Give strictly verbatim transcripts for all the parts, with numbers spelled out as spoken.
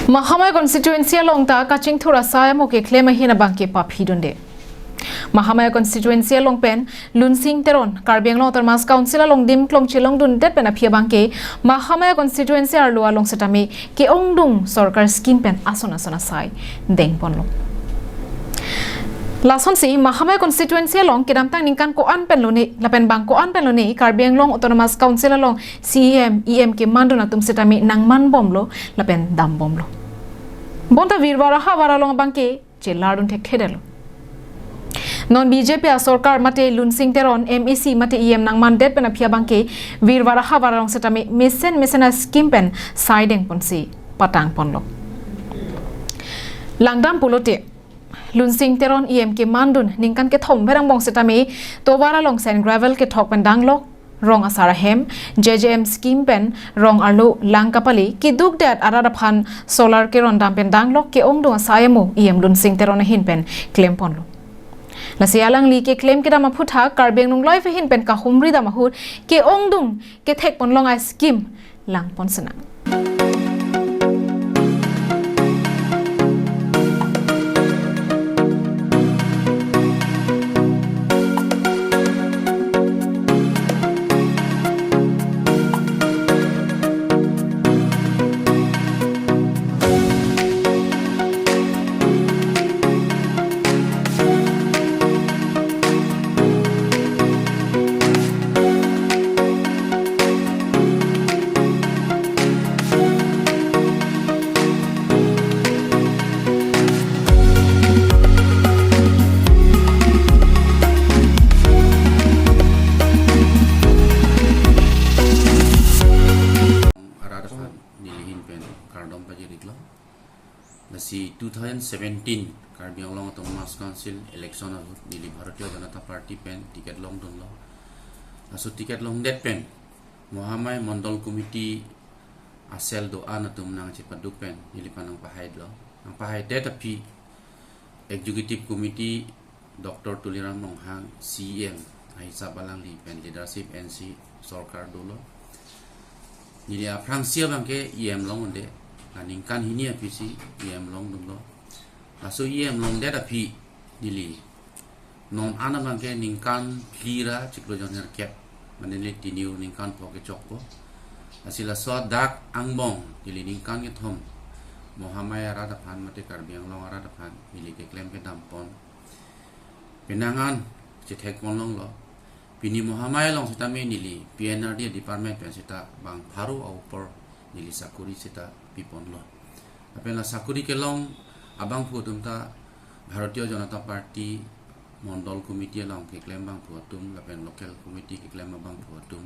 Mahamaya constituency along ta kachingthur asai amo keklem ahin abangke paphidunde. Mahamaya constituency along pen Lunsing Teron, Karbi Anglong Autonomous Council along dim klong chelongdundet pen aphi abangke Mahamaya constituency arlo along setame ke-ongdung sorkar scheme pen ason ason asai dengponlo. Lasonsi Mahamaya constituency along kedamtang ningkan ko-an pen lone lapen bang ko-an pen lone Karbi Anglong Autonomous Council along C E M, E M kemandun atum setame nangmanbomlo lapen dambomlo. Bonta virvar ahavar along abangke chelardun thekthedetlo. Non B J P asorkar mate Lunsing Teron M A C mate E M nangmandet pen aphi abangke virvar ahavar along setame mesen mesen a-scheme pen sai dengponsi patangponlo. Langdam pulote Lunsing Teron E M kemandun ningkan kethom pherang bong setame tovar along sand gravel kethok pen danglok, rong asar ahem, J J M scheme pen rong arlo lang kapale, kedukdet arat aphan solar kerondam pen danglok ke-ongdung asai amo E M Lunsing Teron ahin pen klemponlo. Lasi alangli keklem kedam aphuthak Karbi Anglong Live ahin pen kahumri dam ahut ke-ongdung kethekponlong a-scheme langpon senang. Arat aphan neli ahin pen kardom pajir-iklo. Lasi two thousand seventeen Karbi Anglong Autonomous Council election ahut neli Bharatiya Janata Party pen ticket longdunlo. Laso ticket longdet pen Mahamaya Mondol Committee a-cell do-an atum nangchepaduk pen neliphan nangpahailo. Nangpahaidet aphi Executive Committee Doctor Tuliram Ronghang C E M ahisap alangli pen leadership ensi sorkar dolo. Neli aphrangsi abangke E M longdunde, la ningkan hini aphisi E M longdunlo. Laso E M longdet aphi neli non an abangke ningkan phli ra chiklo jon nerkep, mane neli tiniu ningkan pho kechokpo. Lasi laso adak angbong neli ningkan kethom Mahamaya arat aphan mate Karbi Anglong arat aphan neli keklem kedampon. Penang an chethekponlonglo. Pini Mahamaya along sitame neli P N R D department pen sita bang pharo a-upor neli sakori sita piponlo. Lapen la sakori kelong abangphu atum ta Bharatiya Janata Party Mondol Committee along keklem abangphu atum lapen local committee keklem abangphu atum.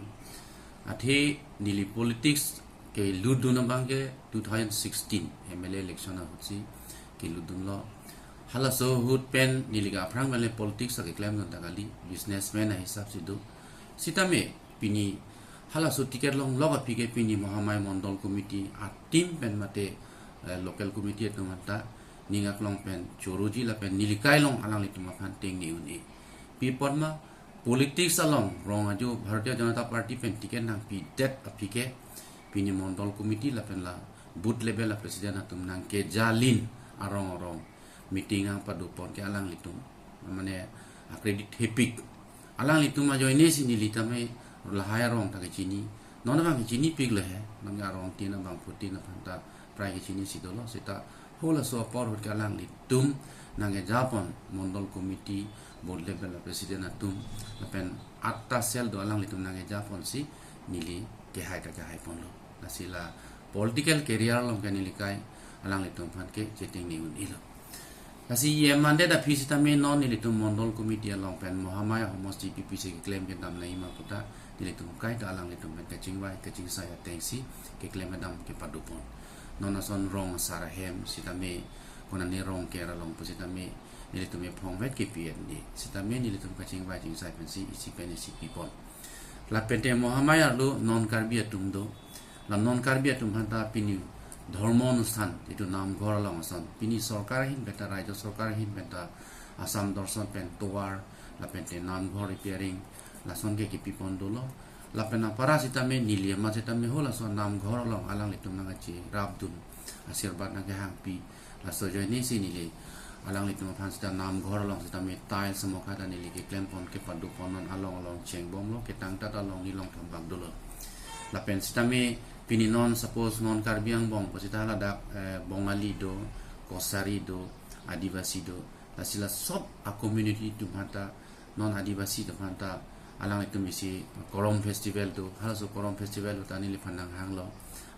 Athe neli politics kelutdun abangke two thousand sixteen M L A election ahutsi kelutdunlo. Halaso ahut pen neli ke aphrang pen le politics akeklemdun ta kali, businessman ahisapsi do. Sitame pini halaso ticket longlok aphi ke pini Mahamaya Mondol Committee a-team pen mate, eh, local committee atum anta ning aklong pen choroji lapen neli kailong alanglitum aphan tengne un-e. Pi apot ma politics along rong ajo Bharatiya Janata Party pen ticket nangpidet aphi ke pini Mondol Committee lapen la booth level a-president atum nangkejalin arong arong meeting nangpadopon ke alanglitum, mane, a-credit hepik. Alanglitum ajoinesi neli tame lahai arong ta kechini. Non abang kechinipiklo he, non arong tin abangphutin aphan ta prai kechinisi dolo, sita halaso apor ahut ke alanglitum nangkejapon Mondol Committee, booth level a-president atum, lapen atta cell do alanglitum nangkejaponsi neli kehai ta kehaiponlo. Lasi la political career along ke neli kai alanglitum aphan ke chetengne un-elo. Lasi E M mandet aphi sitame non nelitum Mondol Committee along pen Mahamaya homosti pipi si keklem kedam nangji ma puta nelitum kaita alanglitum pen kachingvai kachingsai atengsi keklem kedam kepadopon. Non ason rong asar ahem sitame konane rong ker along pu sitame nelitum ephongvet kepi-et ni sitame nelitum kachingvai chingsai pensi isi pen isi pipon. Lapente Mahamaya arlo non Karbi atum do. La non Karbi atum aphanta pini dhormo onusthan itum namghor along ason pini sorkar ahin penta, raijo sorkar ahin penta Assam Darshan pen tovar lapente namghor repairing lason ke kepipon dolo. Lapen apara sitame neli amat sitame halaso namghor along alanglitum nangkacherapdun, asirbad nangkehangpi. Laso ajoinesi neli alanglitum aphan sita namghor along sitame tiles mokha ta neli keklempon kepaduponnon, along along chengbomlo, ketangtat along ni long thambak dolo. Lapen sitame pini non, suppose non Karbi angbong pu sita haladak, eh, Bongali do, Kosari do, Adivasi do. Lasi la sob a-community atum aphanta, non Adivasi atum aphanta alanglitum isi Korom Festival do, halaso Korom Festival do ta neliphan nanghanglo.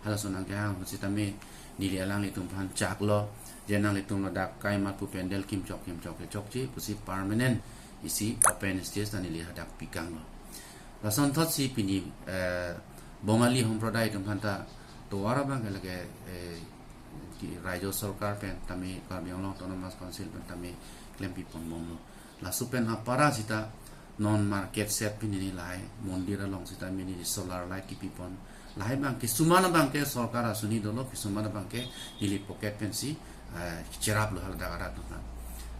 Halaso nangkehang ahut sitame neli alanglitum aphan chaklo, je nanglitum ladak kaimat pu pandal kimchok kimchok kechokche pusi permanent isi open stage ta neli hadak pikanglo. Lasonthotsi pini, eh, Bongali Sampradaya atum aphanta tovar abangke lake, eh, ki Raijo Sorkar pen tame, Karbi Anglong Autonomous Council pen tame klempiponbomlo. Laso pen apara sita non market shed pini neli lahai mondir along sitame neli solar light kipipon. Lahai abang kisuman abangke sorkar asoni dolo, kisuman abangke neli pocket pensi, eh, cheraplo haladak arat atum aphan.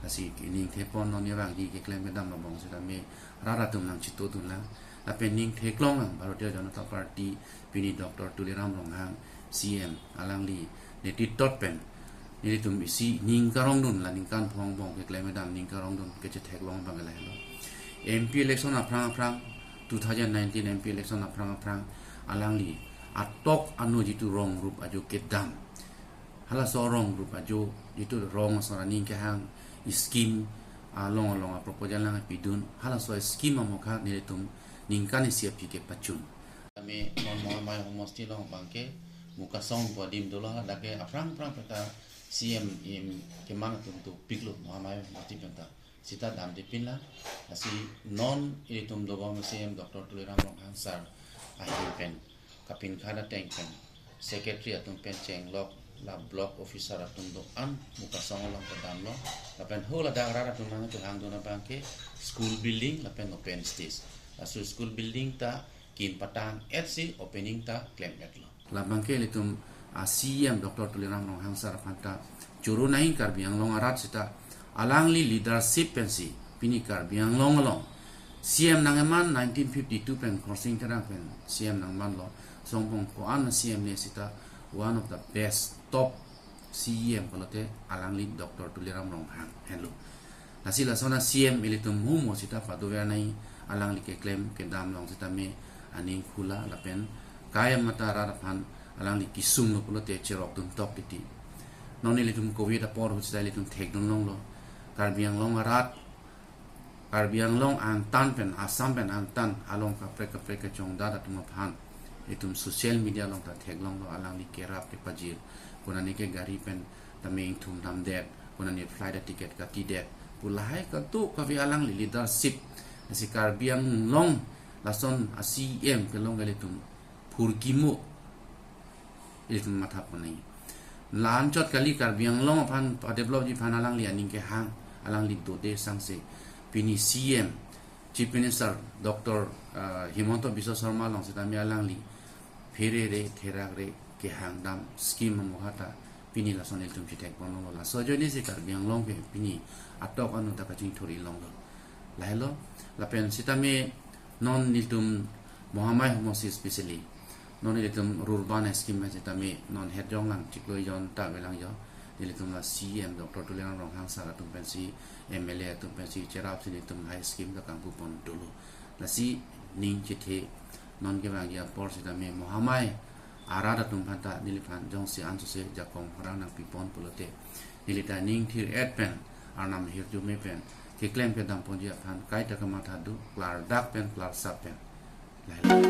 Lasi ningthepon non neli abang keklem kedam abang sitame rat atum nangchitodunlang. Lapen ningtheklonglang, Bharatiya Janata Party pini Doctor Tuliram Ronghang C M alangli netritwot pen nelitum isi ning karongdun, la ningkan pho angbong keklem kedam ning karongdun kechetheklong abang lahelo. M P election aphrang aphrang, two thousand nineteen M P election aphrang aphrang alangli atok anu jitu rong rup ajo kedam, halaso rong rup ajo jitu rong asor aning kehang scheme along along a-proposal nangpidun, halaso scheme amokha nelitum ningkan isi aphi kepachun. Kami non Mahamaya homosti along abangke Mukasong pu adim dolo, hadak ke aphrang aphrang penta C M, E M keman atum dopiklo Mahamaya homosti penta. Sita damde pinlang. Lasi non ilitum dobom C M Doctor Tuliram Ronghang sir ahin pen, kapinkhat ateng pen, secretary atum pen chenglok, la block officer atum do-an Mukasong along kedamlo. Lapen haladak rat atum nangkehangdun abangke school building lapen open stage. Laso school building ta kim patang-etsi opening ta klem-etlo. Labangke ilitum a-C M Doctor Tuliram Ronghang sir aphanta choro nangji, Karbi Anglong arat sita alangli leadership pensi pini Karbi Anglong along C M nangkeman nineteen fifty-two pen Khorsing Terang pen C M nangmanlo. Songbong ko-an C M ne sita one of the best top C E M pulote alangli Doctor Tuliram Ronghang henlo. Lasi lason a-C M ilitum humo sita padover nangji, alangli keklem kedam along sitame aning khula lapen kai amata rat aphan alangli kesunglo pulote cherokdun tok titi. Non ilitum covid apor ahut sita ilitum thekdunlonglo. Karbi Anglong arat, Karbi Anglong angtan pen, Assam pen angtan along kaprek kaprek kechongdat atum aphan itum social media along ta theklonglo, alangli kerap kepajir. Konane ke gari pen tame ingthum damdet, konane flight ticket katidet pu lahai kadokave alangli leadership. Lasi Karbi Anglong lason a-C M kelong ke ilitum phurkimo, ilitum mathapon nangji. La-anchot kali, Karbi Anglong aphan padevelopji aphan alangli aning kehang, alangli dode sangse pini C M, Chief Minister Doctor, ah, Himanta Biswa Sarma along sitame alangli pherere therakre kehang dam scheme amokha ta pini lason ilitum chithekponlonglo. Laso ajoinesi Karbi Anglong ke pini atok anu ta kachingthur-i longlo. Lahelo, lapen sitame non nelitum Mahamaya homosti specially, non nelitum rural scheme sitame non het jonglang, chiklo jon ta avelang jo. Nelitum la C M Doctor Tuliram Ronghang sir atum pensi, M L A atum pensi cherapsi nelitum lahai scheme ta kangpupon dolo. Lasi ning chethe non kevangji apor sitame Mahamaya arat atum aphanta neliphan jongsi ansose jakong harang nangpipon pulote, neli ta ning thir-et pen, Arnam ahirjume pen keklem kedamponji aphan kaita kamathadu, klardak pen klarsap pen. Lahai.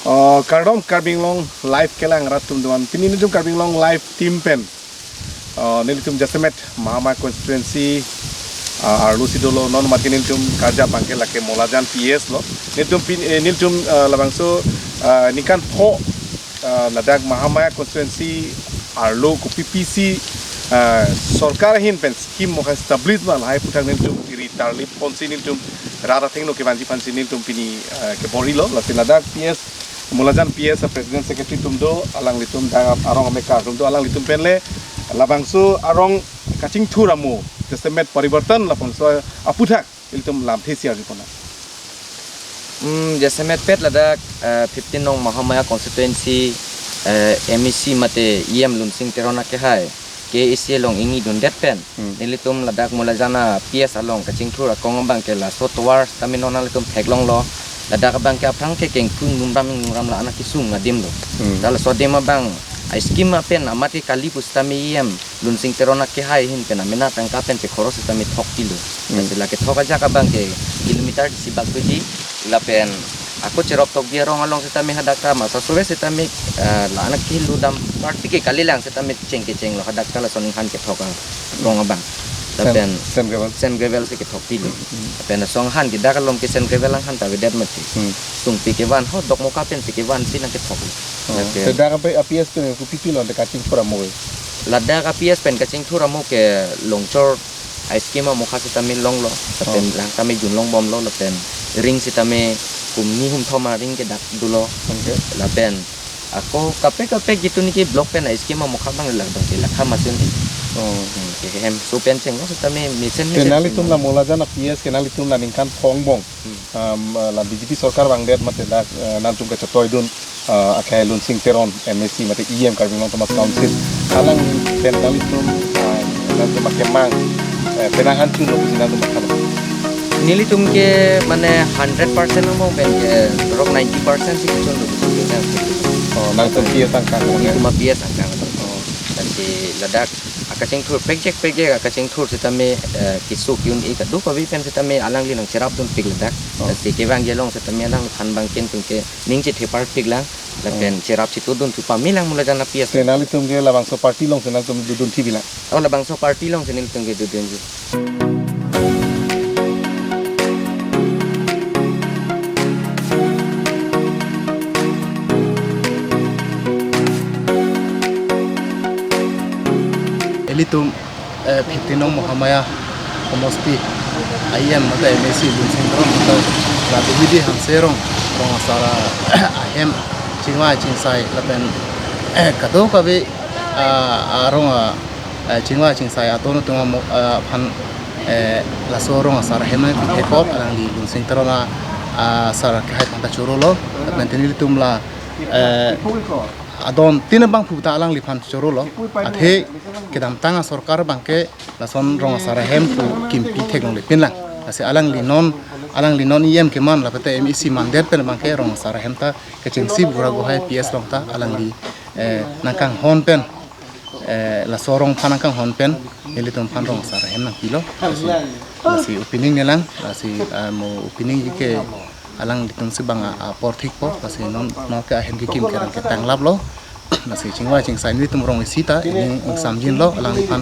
Oh, kardom Karbi Anglong Live kelang rat atum doan. Pini nelitum Karbi Anglong Live team pen, oh, nelitum jasemet Mahamaya constituency, ah, arlosi dolo. Non mat ke nelitum karja abangke lake Molajan P S lo. Nelitum pin, eh, nelitum, ah, labangso, ah, ningkan pho, ah, ladak Mahamaya constituency arlo kopi pisi, ah, sorkar ahin pen scheme mokha establish ma lahai aputhak nelitum iri tarlip ponsi nelitum rat athengno kevanji aphansi nelitum pini, eh, kebor-ilo, lasi ladak P S, Molajan P S a President Secretary atum do, alanglitum dak arong amekar atum do, alanglitum pen le labangso arong kachingthur amo, jasemet parivartan labangso aphuthak ilitum lamthe share ri pon nang. Hmm, jasemet pet ladak, eh, fifteen nong Mahamaya constituency, eh, M A C mate E M Lunsing Teron akehai K A A C along ingni dundet pen. Hmm. Nelitum ladak Molajan a P S along kachingthur akong abang ke laso tovar sitame non nanglitum theklonglo. Ladak abang ke aphrang ke kengpung numram numram la anak kesung adim do. Hmm. Laso adim abang a scheme apen amat ke kali pusitame E M Lunsing Teron akehai ahin pen amena tangka pen chekhoro sitame thokpilo. Hmm. Lasi la kethok ajak abang ke kilometer isi bak bidi lapen ako cherop tokbi arong along sitame hadak ta masa sove sitame, eh, la anak kilu dam parti ke kalilang sitame cheng kechenglo hadak ta lason inghan kethok arong abang. Sand, lapen sand gravel. Sand gravel si kethokpilo. Hmm. Lapen laso inghan ke dak along ke sand gravel inghan ta avedet mati. Hmm. Sungpi kevan ho Dokmoka pensi kevansi nangkethok. Oh, lapen te dak ape a P S pen kopi pilo te kachingthur amo ke? Ladak a P S pen kachingthur amo ke Longchor a scheme amokha sitame longlo, lapen Oh. lang tame junlong bomlo, lapen ring sitame hum ni hum thom aring ke dak dolo. Okay. Lapen ako kaprek kaprek jitu niki block pen a scheme amokha abang lang abang ke lakha masin. Oh. Hmm, ke hem so pen chenglo sitame mesen Te mesen nanglitum chenglo. La Molajan a P S ke nanglitum la ningkan thong angbong. Hmm. Um, uh, la B J P sorkar vangdet mate dak, uh, nangtum kachetoi dun, uh, akehai Lunsing Teron M A C mate E M Karbi Anglong Autonomous Council. Alang pen nanglitum, uh, nangtum akemang, uh, penang han chunlo pusi nangtum akam. Nelitum ke mane hundred percent amo pen ke rok ninety percent si chunlo pusi nang. Oh, nangtum P S angkang. Nelitum a P S angkang. Oh. Lasi ladak akachingthur pekjek pekjek akachingthur sitame, eh, keso ke-un-e kadokave pen sitame alangli nangcherap dunpik ladak. Oh. Lasi kevangji along sitame alangphan abang ke nelitum ke ning chethe parpik lang. Lapen Oh. cherap chetudun thu pame lang Molajan a P S. Te nanglitum ke labangso party alongsi nangtum dodun thi bilang. Oh, labangso party alongsi nelitum ke dodunji. Ilitum, eh, fifteen nong Mahamaya Homosti I M mate M A C Lunsing Teron mate Radhimidi Hanse rong, rong asar ahem chingvai chingsai lapen, eh, kadokave, ah, arong a, eh, chingvai chingsai aton atum amo, eh, aphan, eh, laso rong asar ahem nangpithekpo, alangli Lunsing Teron a, ah, asar akehai aphan ta chorolo, lapen te nelitum la, eh, adon tin abangphu ta alangliphan chorolo, athe kedamtang asorkar abang ke lason rong asar ahem pu kimpi theklongle pinlang. Lasi alangli non, alangli non E M keman lapen te M A C mandet pen abang ke rong asar ahem ta kechengsi bura gohai P S along ta alangli, eh, nangkanghon pen, eh, laso rong aphan nangkanghon pen nelitum aphan rong asar ahem nangpilo. Lasi, lasi opening nelang, lasi, ah, mo opening ke alanglitum si bang a, apor thikpo, lasi non, non ke ahem kekim kerang ke tanglaplo. Lasi chingvai chingsai nelitum rong isi ta, ini ingsamjinlo alangliphan.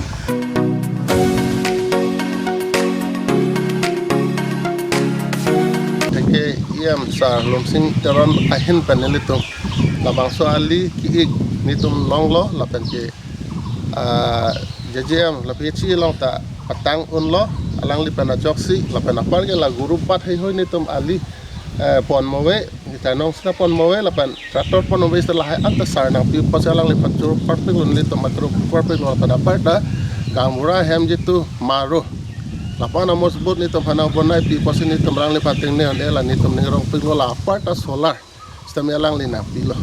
Thank you, E M sir Lunsing Teron ahin pen nelitum labangso ali ki-ik nelitum longlo lapen ke, ah, J J M la P H E along ta patang unlo, alangli pen ajoksi, lapen apar ke la Gurubat heihui nelitum ali, eh, pon move, kita nong sina pon move, lapen tractor pon move, sita lahai anta sar nangpi pusi alangliphan choro parpiklo, nelitum choro parpiklo, lapen apar ta gaonbura ahem jitu maro. Lapu-an amos bot nelitum aphan bonai pi pusi nelitum alangliphan tengne on ela nelitum ning rongpiklo, la apar ta solar sitame alangli nangpilo.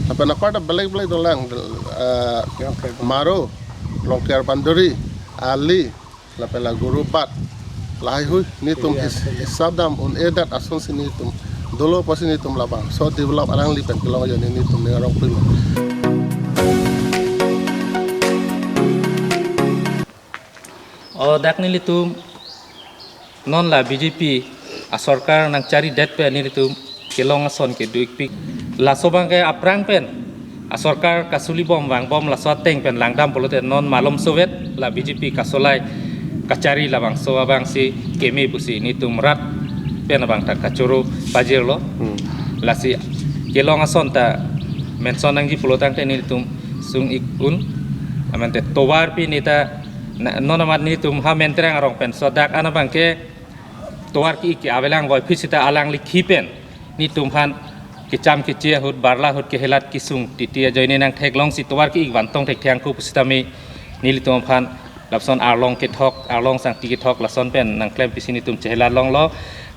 Lapen apar ta belek belek dolang, eh, maro, Longker boundary, ali, lapen la Gurubat, lahaihui nelitum his-, hisap dam un-edet asonsi nelitum dolo pusi nelitum labangso develop alangli pen kelong ajoine nelitum ning rongpiklo. O dak nelitum non la B J P asorkar nangcharidet pen nelitum kelong ason kedo-ikpik. Laso abang ke aphrang pen asorkar kasuli bom vangbom laso ateng pen langdam pulote non malom sovet la B J P kasolai kachari labangso abangsi keme pusi nelitum rat pen abang ta kachoro pajirlo. Hmm. Lasi kelong ason ta mention nangji pulotangte nelitum sung-ik un. Amen te tovar pi neta na, non amat nelitum ha Mentrang arong pen sodak an abang ke tovar ki-ik ke avelang voiphit seta alangli khi pen nelitum aphan kecham keche ahut barla ahut kehelat kesung titi ajoine nangtheklongsi tovar ki-ik vantong thekthe angku pusitame nelitum aphan lapuson arlong kethok, arlong sangti kethok lason pen nangklem pisi nelitum chehelat longlo.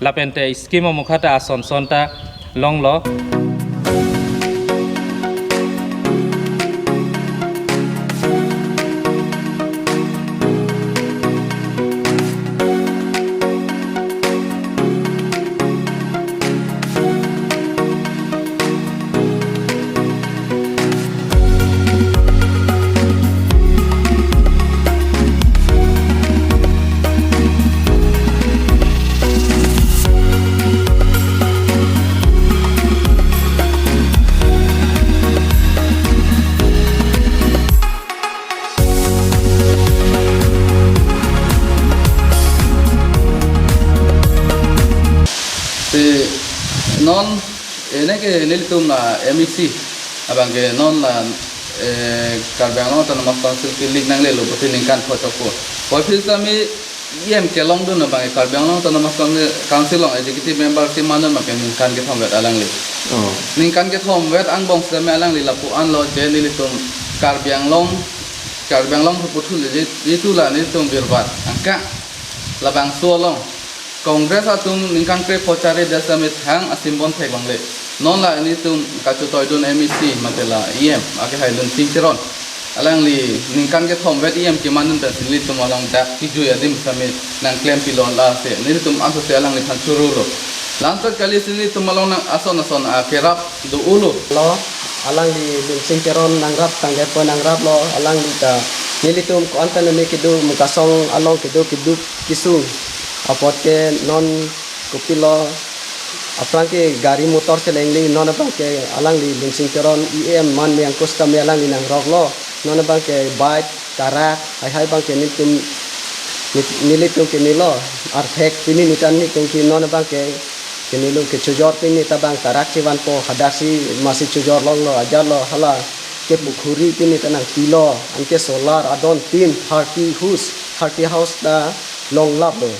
Lapen te scheme amukha ta ason son ta longlo. Si non, eh, neke nelitum la M E C abang ke non la, eh, Karbi Anglong Autonomous Council ke lik nanglelo pusi ningkan pho chokpo. Voiphit sitame E M kelongdun abang ke Karbi Anglong Autonomous Council, Council along executive member si mandun abang ke ningkan kethom vet alangli. Oh. Ningkan kethom vet angbong sitame alangli lapu-an lo je nelitum Karbi Anglong, Karbi Anglong puthule je itu la nelitum birbat angka labangso along Congress atum ningkan krepho chari det sitame thang asymbol thek longle. Non la nelitum kachetoidun M E C mate la E M akehai Lunsing Teron, alangli ningkan kethom vet E M kemandun pensi nelitum along dak kejui adim sitame nangklem pilo lasi nelitum ansose alangliphan chorolo. La-anchot kali si nelitum along nang ason ason akerap do-olo. Lo, alangli Lunsing Teron nangrap tangdet pon nangraplo, alangli ta nelitum ko-an ta neli kedo Mukasong along kedo kedo kesung apot ke non kopilo aphrang ke gari motor chelengli, non abang ke alangli Lunsing Teron E M man yang kusitame alangli nangroklo, non abang ke bike, tarak, hai hai abang ke nelitum, nelitum kenelo, arthek pini nitan nelitum ke non abang ke kenelo, kechojor pini ta abang tarak chevanpo, hadak si masi chojor longlo, ajarlo, hala ke pukhuri pini ta nangpilo, anke solar adon tin thirty house, thirty house ta longlaplo.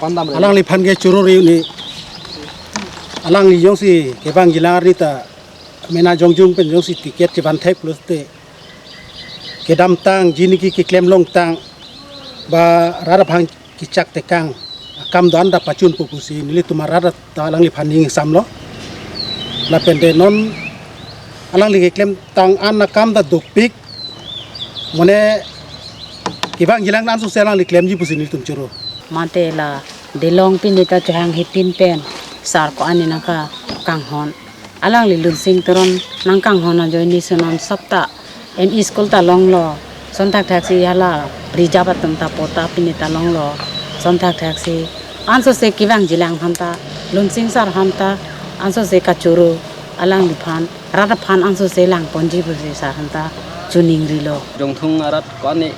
Pandam re. Alangliphan ke choro re uni. Alangli jongsi kevangjilang arni ta mena jongjung pen jongsi ticket chevan thek plus te kedamtang jiniki keklem longtang ba rat aphan kechak tekang akam do-an ta pachunpo pusi nelitum arat ta alangliphan ning samlo. Lapen te non alangli keklemtang an akam ta dopik. Mane kevangjilang an sose alangli klemji pusi nelitum choro. Mate la Delong pini ta chohang hipin pen sar ko-an nangkakanghon. Alangli Lunsing Teron nangkanghon ajoine si non sapta M E school ta longlo. Sonthak thaksi hala reserve atum ta patta pini ta longlo. Sonthak thaksi ansose kevangjilang aphan ta, Lunsing sar aphan ta ansose kachoro, alangliphan rat aphan ansose langponji pusi sar aphan ta choningrilo. Jongthung arat ko-an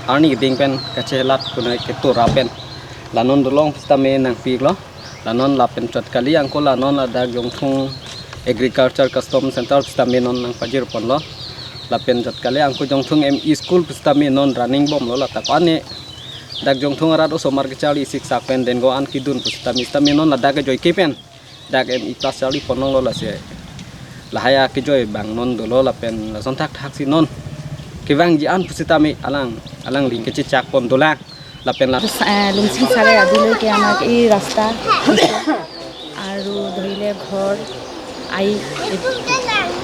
arni keding pen kachelat kunai ketura pen la non Delong pusitame nangpiklo. La non lapen chot kali angko la non ladak Jongthung Agriculture Custom Center pusitame non nangpajirponlo. Lapen chot kali angko Jongthung M E school pusitame non running bomlo, lata ko-an dak Jongthung arat osomar kecharli siksak pen den ko-an kedun pusitame sitame non ladak ke joike pen dak M E class charliponlonglo, lasi lahai akejoi abang non dolo lapen lason thakthak si non kevangji an pusitame alang alangli kechechakpon dolang lapen la Terus, eh, Lunsing sare adiloi ke amak ei rasta dise, aru dhorile ghor, ai,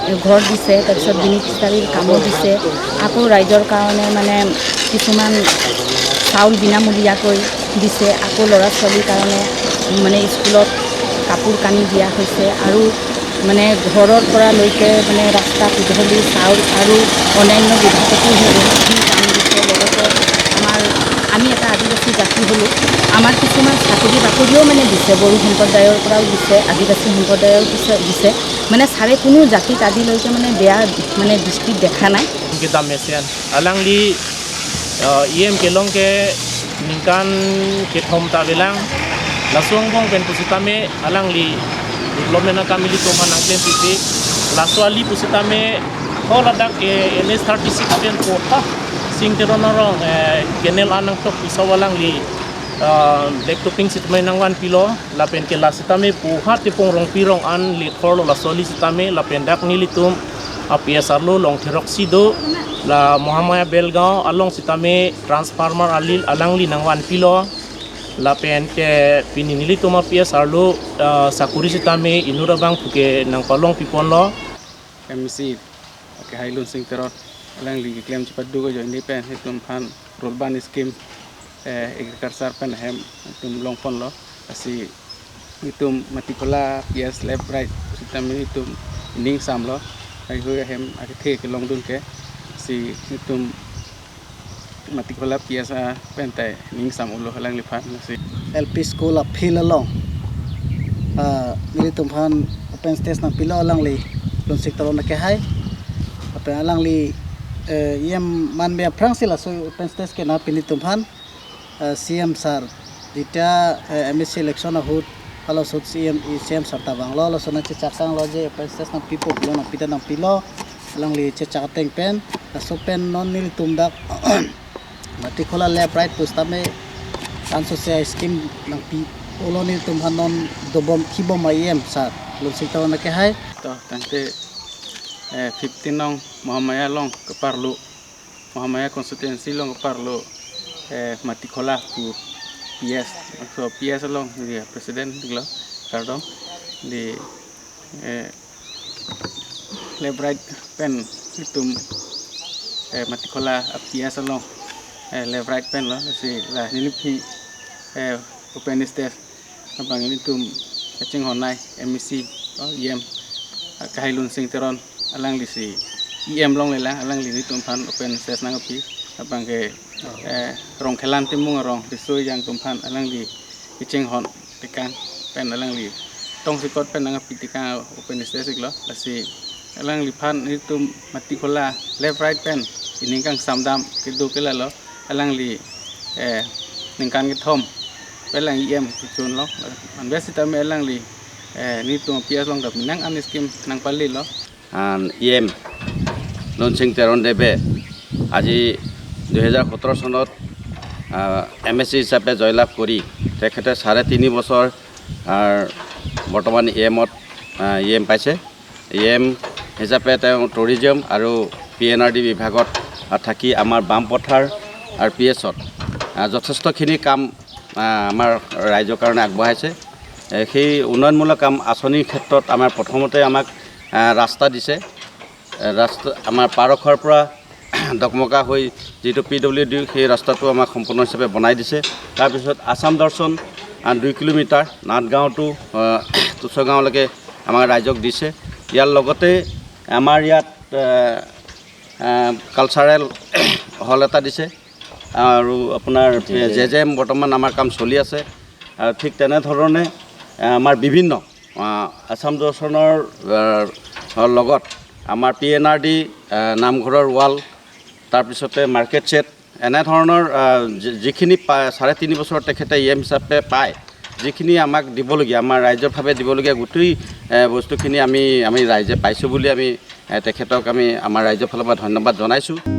eh, ghor dise, tarpisot bini bisari kamo dise, ako raijor karone mane kisuman saul binamulya koi dise, ako lora solir karone mane school ot kapur kani dia hoise, aru মানে ঘৰৰ পৰা লৈকে মানে ৰাস্তা পদূলি চাউল আৰু অন্যান্য বিভাগতো সেই বহুতখিনি কাম দিছে। লগতে আমাৰ, আমি এটা আদিবাসী জাতি হ'লো, আমাৰ কিছুমান চাকৰি বাকৰিও মানে দিছে, বড়ো সম্প্ৰদায়ৰ পৰাও দিছে, আদিবাসী সম্প্ৰদায়ৰ পিছে দিছে। মানে ছাৰে কোনো জাতিক আজিলৈকে মানে বেয়া মানে দৃষ্টিত দেখা নাই। Kedam mesen alangli, uh, E M kelong ke ningkan kethom ta avelang. Laso angbong pen pusitame alangli development akam ilitum aphan nangklem pipe. Laso ali pusitame ho ladak, eh, N H thirty-six pen po ha Sing Teron arong, eh, canal an nangtok piso alangli, uh, black topping sitame nangvanpilo. Lapen ke la sitame pu ha Tepung Rongpi rong an lethorlo, laso ali sitame lapen dak nelitum a P S arlo Longthe Rongsi do, la Mahamaya Belgaon along sitame transformer ali alangli nangvanpilo. Lapen ke pini nelitum a P S arlo, ah, sakuri sitame inut abang puke nangpalongpiponlo. M C, okay, hai Lunsing Teron alangli keklem chepadu ajoine pen itum aphan rural urban scheme, eh, agriculture pen hem itum longponlo. Lasi itum Matikhola P S left right sitame itum ning samlo. Hai hui hem akethe kelongdun ke si itum Matikhola P S a pen tai ning sam ulo alangliphan lasi. L P school a field along, ah, nelitum aphan open stage nangpilo alangli Lunsing Teron ke hai. Lapen alangli, eh, E M manme aphrangsi laso open stage ke nangpi nelitum aphan, eh, C M sir. Jita, eh, M A C election ahut, halaso ahut C M, C M sir ta vanglo, laso nangchechak tanglo je open stage nangpipo pulo, nangpi ta nangpilo, alangli chechak ateng pen, laso pen non nelitum dak Matikhola left right pusitame ansose scheme nangpi ulo nelitum aphan non dobom kibom E M sir Lunsing Teron ke hai. To tangte, eh, fifteen nong Mahamaya along keparlo, Mahamaya constituency along keparlo, eh, Matikhola pu P S, so P S along dia president dilo kardom di, eh, left right pen itum, eh, Matikhola a P S along, eh, left right pen lo si la nelipi, eh, open stage abang itum kachinghon nai M A C, oh, E M, ah, kahai Lunsing Teron alangli si E M longlelang, alangli nelitum aphan open stage nangpi abang ke, eh, Rongkhelan Timung arong Risoi Jang atum aphan alangli kachinghon tekang pen alangli tongsekot pen nangpi tekang open stage iklo. Lasi alangliphan itum Matikhola left right pen ining kangsam dam kedo ke lalo alangli, eh, ningkan kethom pen lang E M kechunlo. Anvet sitame alangli, eh, nelitum P S along dam nang an scheme nangpalilo. আন E M launching তেৰণ দেৱে আজি দুহেজাৰ সোতৰ চনত, আহ, M A চি হিচাপে জয়লাভ কৰি তেখেতে চাৰে তিনি বছৰ, আহ, বৰ্তমান ই এমত, আহ, ই এম পাইছে। ই এম হিচাপে তেওঁ টুৰিজিম আৰু পি এন আৰ ডি বিভাগত, আহ, থাকি আমাৰ বাম পথাৰ আৰু পি এইচত, আহ, যথেষ্টখিনি কাম, আহ, আমাৰ ৰাইজৰ কাৰণে আগবঢ়াইছে। এ, সেই উন্নয়নমূলক কাম আঁচনিৰ ক্ষেত্ৰত আমাৰ প্ৰথমতে আমাক, আহ, ৰাস্তা দিছে। এ, ৰাস্তা আমাৰ পাৰখৰ পৰা ডকমকা হৈ যিটো পি ডব্লিউ ডি, সেই ৰাস্তাটো আমাক সম্পূৰ্ণ হিচাপে বনাই দিছে। তাৰপিছত আছাম দৰ্শন, আ, দুই কিলোমিটাৰ নাথগাঁও টু, আ, টুচগাঁওলৈকে আমাৰ ৰাইজক দিছে। ইয়াৰ লগতে আমাৰ ইয়াত, আ, আ, কালচাৰেল হল এটা দিছে আৰু আপোনাৰ J J M. J J M বৰ্তমান আমাৰ কাম চলি আছে। আৰু ঠিক তেনেধৰণে, আ, আমাৰ বিভিন্ন, আ, আছাম দৰ্শনৰ, আ, লগত আমাৰ পি এন আৰ ডি, আ, নামঘৰৰ ৱাল, তাৰপিছতে মাৰ্কেট শ্বেড, এনেধৰণৰ, আ, যি-, যিখিনি পা-, চাৰে তিনি বছৰ তেখেতে ই এম হিচাপে পায়, যিখিনি আমাক দিবলগীয়া, আমাৰ ৰাইজৰ ভাৱে দিবলগীয়া গোটেই, এ, বস্তুখিনি আমি, আমি ৰাইজে পাইছোঁ বুলি আমি, এ, তেখেতক আমি আমাৰ ৰাইজৰ ফালৰ পৰা ধন্যবাদ জনাইছোঁ।